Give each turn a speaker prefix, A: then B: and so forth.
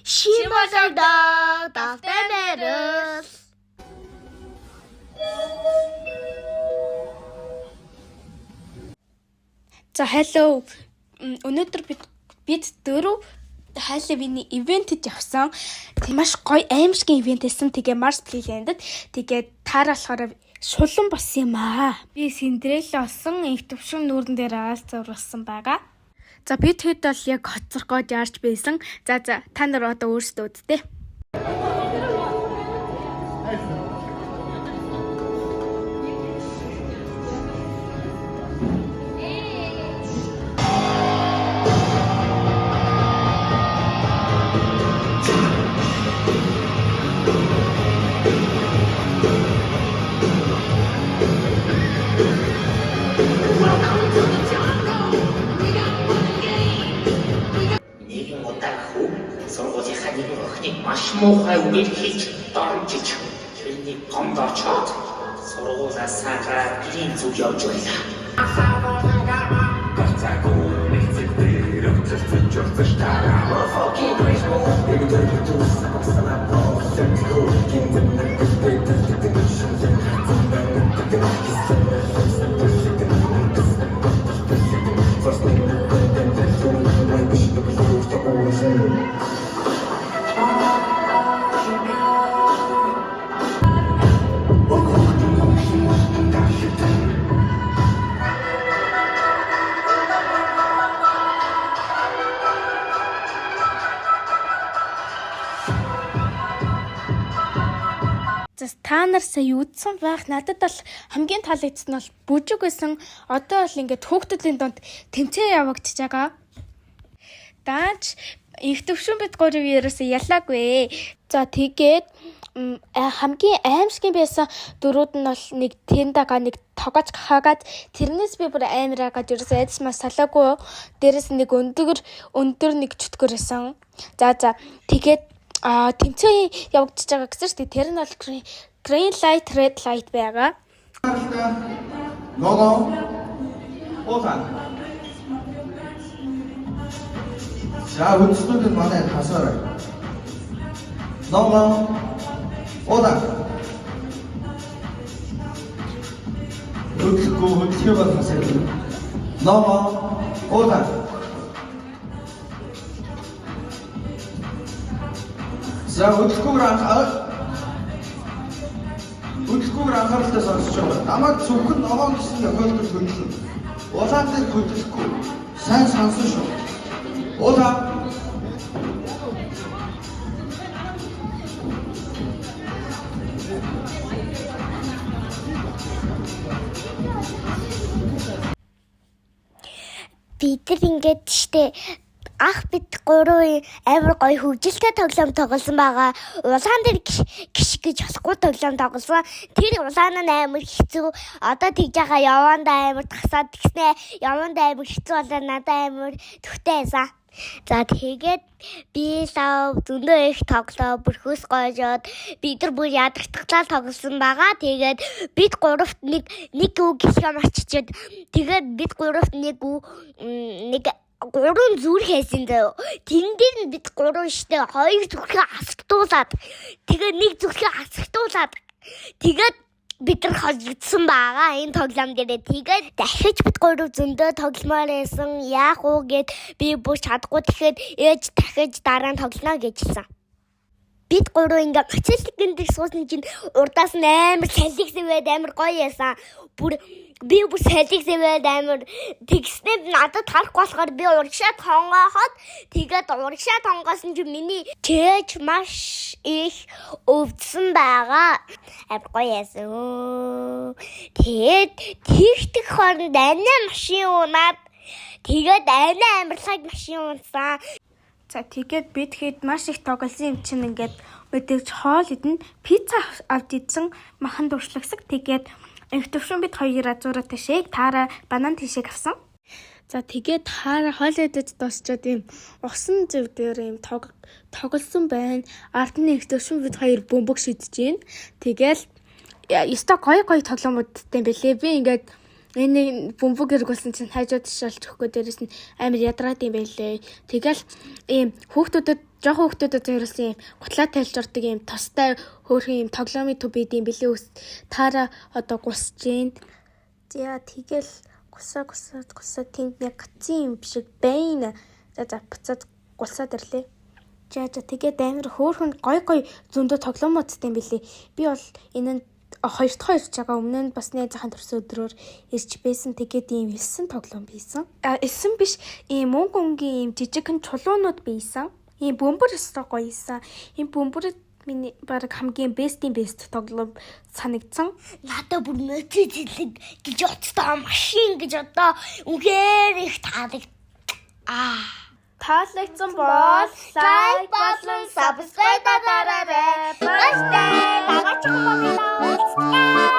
A: Шимологдоо давтамэрэл.
B: За hello. Өнөөдөр бид дөрөв Halloween-ийн ивентэд явсан. Тэг маш гоё аимшигын ивент байсан. Тэгээ Mars Playland-д тэгээд таараа болохоор шулан болсон юм аа. Би Синдрелла болсон, инх төвшин нүүрэн дээр аал зурвалсан байгаа. За бид хэд бол яг хоцорхоод яарч байсан. За за та нар одоо өөрсдөө үздэй.
C: Нэгэн удаа хүү сургуулийнхаа нэгэн охиныг маш муухай үгээр хэлж доромжиж тэрний гомд очоод сургуулиасаа гэрийн зүг явж байлаа.
B: За та нар сая үдсэн байх. Надад бол хамгийн таалагдсан нь бол бүжиг байсан. Одоо бол ингээд хүүхдүүдийн дунд тэмцээн явагдаж байгаа. Даанч их төвшин бид гурав ерөөсөө ялаагүй. За тэгээд хамгийн аимшигын байсан дөрүүд нь бол нэг тэндага нэг тогооч хаагаад тэрнээс би бүр амар агаад ерөөсөө айдас мас салаагүй. Дээрэс нь нэг өндөр өндөр нэг чөтгөр байсан. За за тэгээд тэмцээн явагдаж байгаа гэсэн шүү дээ. Тэр нь бол green light, red light байгаа.
D: Ногоон улаан. За үндснүүд нь манай хасаарай. Ногоон улаан. Хөдлөхгүй хөдлөхөө бол хасаарай. Ногоон улаан. За хөдлөхгүйгээр анхаарал хөдлөхгүйгээр анхааралтай сонсож байгаа. Намайг зөвхөн ногоон гэсэн тохиолдолд хөдлөнө. Улаан дээр хөдлөхгүй. Сайн сонсон шүү. Улаан.
A: Бид нар ингээд штэ ах бид гурван амар гоё хөгжилтэй тоглоом тоглосон байгаа. Улаан дээр гიშ гэж болохгүй тоглоом тоглосон. Тэр улаан нь амар хэцүү. Одоо тэгж байгаа явандаа амар тасаад тэгснэ. Явандаа амар хэцүү болоо надад амар төвтэй байсан. За тэгээд би лав зөндөө их тоглоо бүрхөөс гойжоод бид нар бүр ядагтглаа тоглосон байгаа. Тэгээд бид гуравт нэг нэг үг хэлхээ мартчихад тэгээд бид гуравт нэг үг нэг гурван зүрх хайсан заяо. Тэн дээр нь бид гурван штэ хоёр зүрхээ асгтуулад тэгээд нэг зүрхээ асгтуулад тэгээд бид нар хожигдсон байгаа энэ тоглоом дээрээ. Тэгээд дахиж бид гурав зөндөө тогломоор байсан. Яах уу гэд би бүр чадахгүй тэгэхэд ээж дахиж дараа нь тоглоно гэж хэлсэн. Бид гурав ингээ мотоциклэн дээр суусан чинь урдаас нь амар салиг сэвээд амар гоё яасан. Бүр би бүр салиг сэвээд амар тэгснээр надад харахгүй болохоор би урагшаа тонгооход тэгээд урагшаа тонгоосон чинь миний чээж маш их өвдсөн байгаа. Амар гоё яасан. Тэгээд тэгтэх хооронд анаа машин унаад тэгээд анаа амарлаг машин унсан.
B: За тэгээд бид хэд маш их тоглосон юм чинь ингээд мэдээж хоол идэн пицца авч идсэн махан дуршлагсаг тэгээд инх төвшин бид хоёр азуураатай шейк таараа банан тийшээ авсан. За тэгээд таараа хоол идэж дуусчаад ийм усан зэв дээр ийм тоглосон байна. Ард нь инх төвшин бид хоёр бөмбөг шидэж гин. Тэгэл ёстой гоё гоё тоглоомуудтай юм бэлээ. Би ингээд энэ бөмбөг эргүүлсэн чинь хажууд шалж өгөхгүй дээрэс нь амар ядраад юм байлээ. Тэгэл ийм хүүхдүүдэд Жоохон хүмүүсд зориулсан юм гутлаа тайлж ордог юм тустай хөөрхөн юм тоглоомын төв байд юм билээ ус таараа одоо гусж гин. За тэгэл гусаа гусаа гусаа тэнд яг гацсан юм шиг байна. За за буцаад гулсаад ирлээ. За за тэгээд амар хөөрхөн гой гой зөндөө тоглоомуудтай юм билээ. Би бол энэ нь хоёр дахь ирж байгаа. Өмнө нь бас найзынхаа төрсөн өдрөөр ирж байсан. Тэгээд ийм элсэн тоглоом бийсэн. А элсэн биш ийм мөнгө өнгийн ийм жижигхэн чулуунууд бийсэн. Ийм бөмбөр өстой гоё исэн. Ийм бөмбөр миний баг хамгийн best ийн best тоглоом санагдсан.
A: Надад бүр мотоциклэг гэж утастай машин гэж одоо үнэхээр их таалагд. Аа.
B: Таалагдсан бол
A: Like болон subscribe дараарай. Баяртай. Дараагийн багтаа уулзъя.